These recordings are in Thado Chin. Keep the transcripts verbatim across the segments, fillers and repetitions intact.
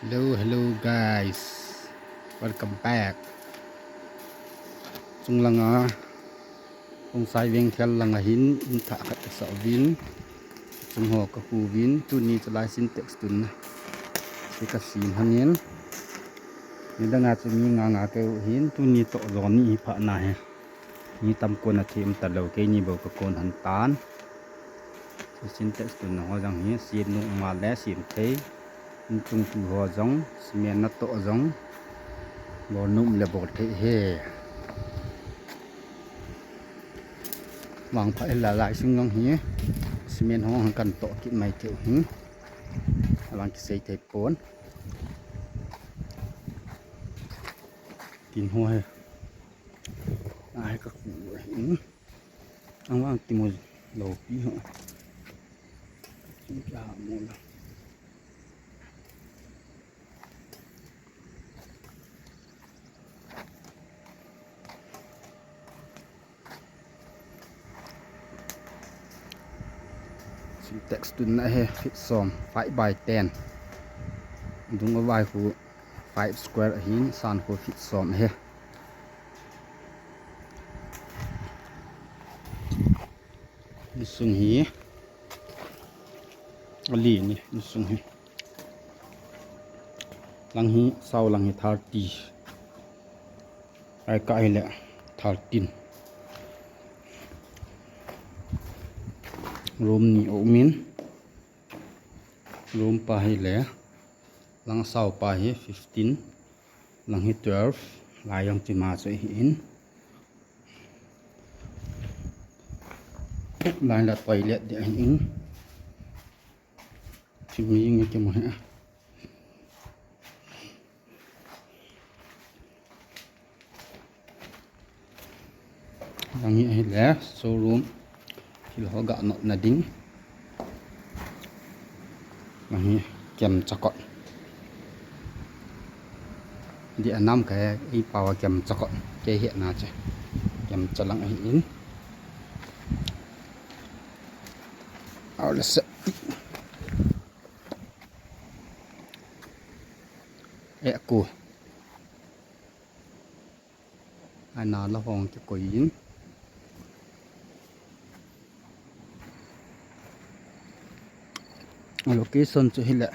Hello, hello guys. Welcome back. Chunglanga, Khongsai Vengthel langa hin, in thah khat kasah uvin. Chung ho kakhu uvin, tuni chalai Sintex tunna. Chu kasim hangin. Nidanga chu mi nga nga keu hin, tuni toh jong ni hi pha na he. Mi tam kon a them talou, keini bou kakon han tan. Chu Sintex tunna ho jong hi, sim nom ma le sim thei. Inchung tu ho jong, cement natoh jong, bol nom le bol thei he. Vangpha ila lai sung jong hi, cement ho hung kan toh kit mai thei hi. Avang kisei thei pon. Tin ho he. Ai ka khu hi. Ang vang ti mo lo pi ho. Chu cha mo la. Sintex tunna he, feet som, five by ten. Dung avai khu five square ahin, san khu feet som he. Insung hi ali ni, insung hi. Lang hi, sao lang hi thirty. Ai ka hi le thirteen. Room ni aumin. Room pa hi le, lang sao pa hi fifteen. Lang hi twelve. Lai jong chi ma chu ahin. Lai la toilet di ahin. Chi mi nge ke mo he. Lang hi ahile showroom, thil ho ga notna ding. Lang hi kemcha kot. Di anam ka he, i pawa kemcha kot. Kei hena che. Kemcha lang ahin. Aw le se. Eh, ku. Ana la hong kikoi in. Location chu hile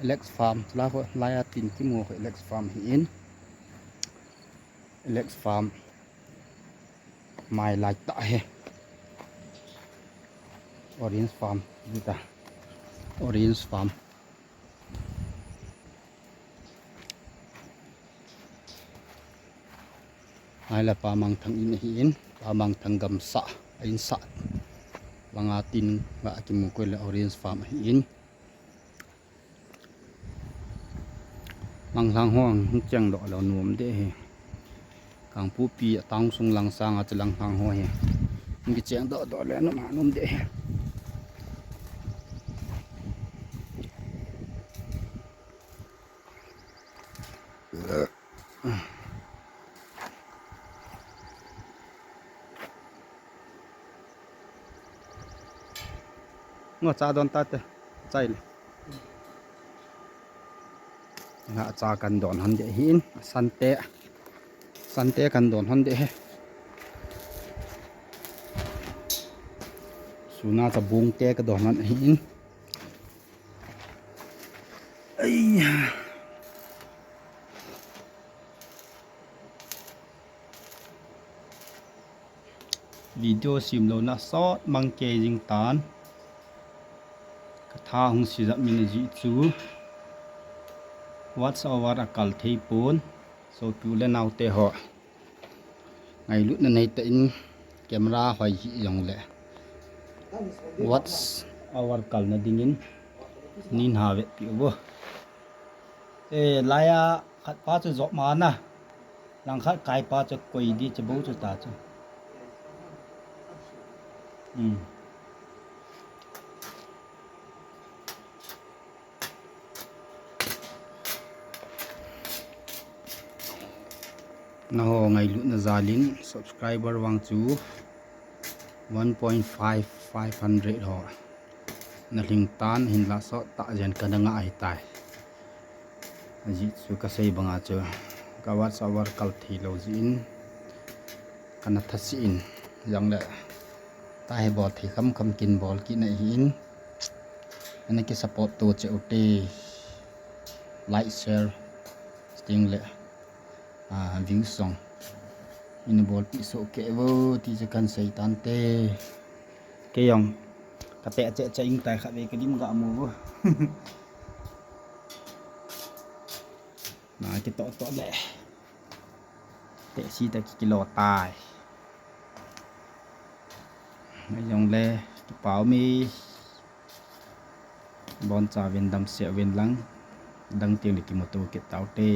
Alex Farm, la ho, la ya tin kimu ho Alex Farm hi in. Alex Farm. Mai lai ta he. Orange Farm, dita. Orange Farm. Ahile Pa Mangthang in ahin, Pa Mangthang gamsa, a insah. Langa tin, ga kimu koi le Orange Farm ahin. Langlang ho hung cheng doh lou nom de he. Kangpokpi a town sung lang sanga chu langlang ho he. Hung kicheng doh doh le nom a nom de he. Ngo cha don ta te. Chai le. Nga cha kan don hon de hin. Sante. Sante kan don hon de he. Suna cha bung te ka don hon hin. Aiya. Video simlouna sot mang kei jing tan. Ka tha hung sijat min ajeh chu watch hour a kal thei pon. So tu le nau te ho. Ngailutna nei tah in camera hoi hi jong le. Watch hour kalna dingin nin ha vetpi uvo. Eh, laiya khat pa chu jop ma na. Lang khat kai pa chu koi di chu bo chu ta chu. Hmm. Naho ngailutna jalin subscriber vang chu one point five, five hundred ho. Na lhing tan hinlah sot tah jen kana ngah ahitai. Ajeh chu kasei banga chu ka watch hour kal thei lou jeh in kana thase in, jongle tahi bol thei kham kham kin bol kit na ahin, ana ki support to cheh ute, like, share, chuteng le views jong ina bolpeh soh kei uvo ti chu kahin sei tante. Kei jong kateh cheh cheh ing tai, khatvei kadim ga mu uvo. Na kitoh toh le tehse ta kikilo tai. Ahijongle kipa ume, boncha uvin damsel uvin lang, adang tengle kimuto kit taute.